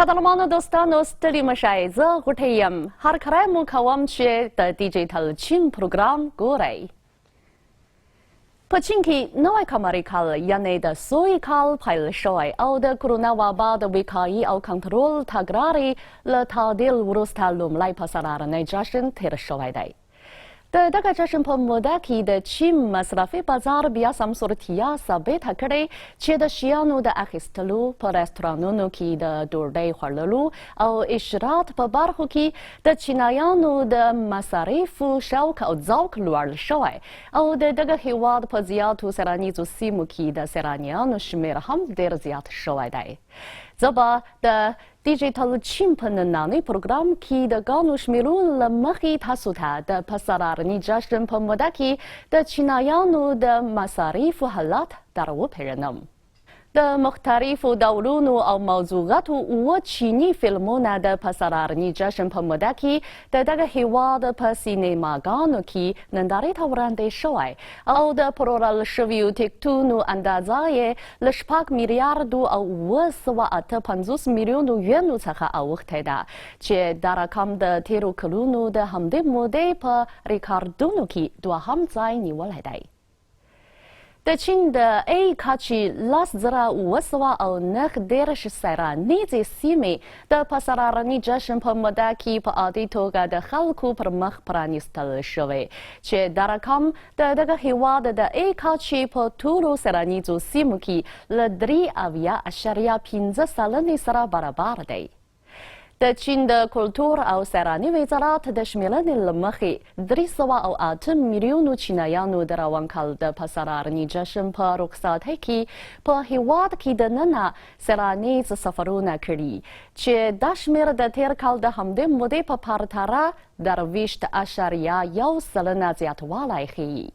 قدرمنو دوستانو ستړي مه شئ، زه غوټۍ یم. هرکلی مو کوم چې د ډیجیټل چین پروګرام ګورئ. په چین کې نوی قمري کال یعنې د سوی کال پیل شوی او د کرونا وبا د وقایي او کنټرول تګلارې له تعدیل وروسته لومړی پسرارنی جشن تیر شوی دی. د دغه جشن په موده کې د چین مصرفي بازار بیا سمسورتیا ثابته کړې چې د شیانو د اخیستلو، په رستورانونو کې د ډوډۍ خوړلو او عشرت په برخو کې د چینایانو د مصارفو شوق او ذوق لوړ شوی او د دغه هیواد په زیاتو سیلانیزو سیمو کې د سیلانیانو شمېر هم ډېر زیات شوی دی. زه به د ډیجیټل چین په نننۍ پروګرام کې د ګانو شمېرو له مخې تاسو ته د پسرارني جشن په موده کې د چینایانو د مصارفو حالت در وپېژنم. د مختلفو ډولونو او موضوعاتو اووه چیني فلمونه د پسرارني جشن په موده کې د دغه هیواد په سینماګانو کې نندارې ته وړاندې شوی او د پلورل شویو ټکټونو اندازه یې له 6 میلیاردو او 758 میلیونو ینو څخه اوښتې ده چې دا رقم د تېرو کلونو د همدې مودې په ریکارډونو کې دوهم ځای نیولی دی. د چین د ای کچې 10739 سیلانیزې سیمې د پسرارني جشن په موده کې په عادي توګه د خلکو پر مخ پرانیستل شوې چې دا رقم د دغه هیواد د ای کچې په ټولو سیلانیزو سیمو کې له 73.5 سلنې سره برابر دی. د چین د کلتور او سیلاني وزارت د شمېرنې له مخې 308 میلیونو چینایانو د روان کال د پسرارني جشن په رخصتۍ کې په هیواد کې دننه سیلانیز سفرونه کړي چې دا شمېر د تېر کال د همدې مودې په پرتله 23.1% زیاتوالی ښيي.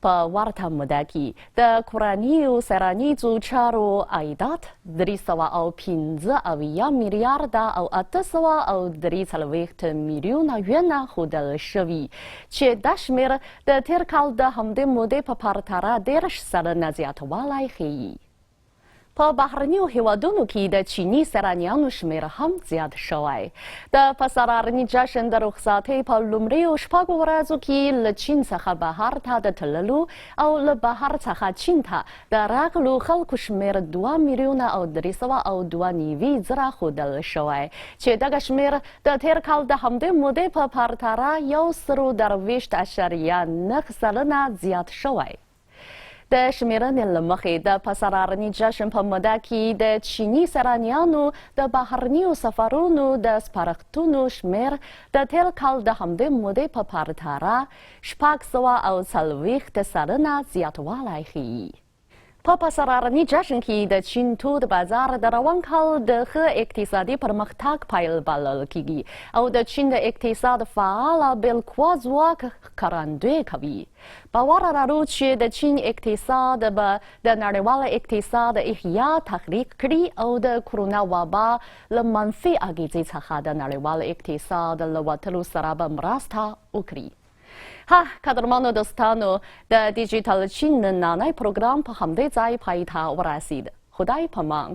په ورته موده کې د کورنیو سیلانیزو چارو عایدات 375 میلیارده او 843 میلیونه یونه ښودل شوي چې دا شمېر د تېر کال د همدې مودې په پرتله 30% زیاتوالی ښيي. په بهرنیو هیوادونو کې د چیني سیلانیانو شمېر هم زیات شوی. د پسرارني جشن د رخصتۍ په لومړیو 6 ورځو کې له چین څخه بهر ته د تللو او له بهر څخه چین ته د راغلو خلکو شمېر 2 میلیونه او 392 زره ښودل شوی چې دغه شمېر د تېر کال د همدې مودې په پرتله 123.9% زیات شوی. د شمېرنې له مخې د پسرارني جشن په موده کې د چیني سیلانیانو د بهرنیو سفرونو د سپارښتونو شمېر د تېر کال د همدې مودې په پرتله 640% زیاتوالی ښيي. په پسرارني جشن کې د چین تود بازار د روان کال د ښه اقتصادي پرمختګ پیل بلل کېږي او د چین د اقتصاد فعاله بالقوه ځواک ښکارندوی کوي. باور لرو چې د چین اقتصاد به د نړیوال اقتصاد احیا تخلیق کړي او د کرونا وبا له منفي اغیزې څخه د نړیوال اقتصاد له وتلو سره به مرسته وکړي. ها قدرمنو دوستانو، د ډیجیټل چین نننی پروګرام په همدې ځای پای ته ورسید. خدای پامان.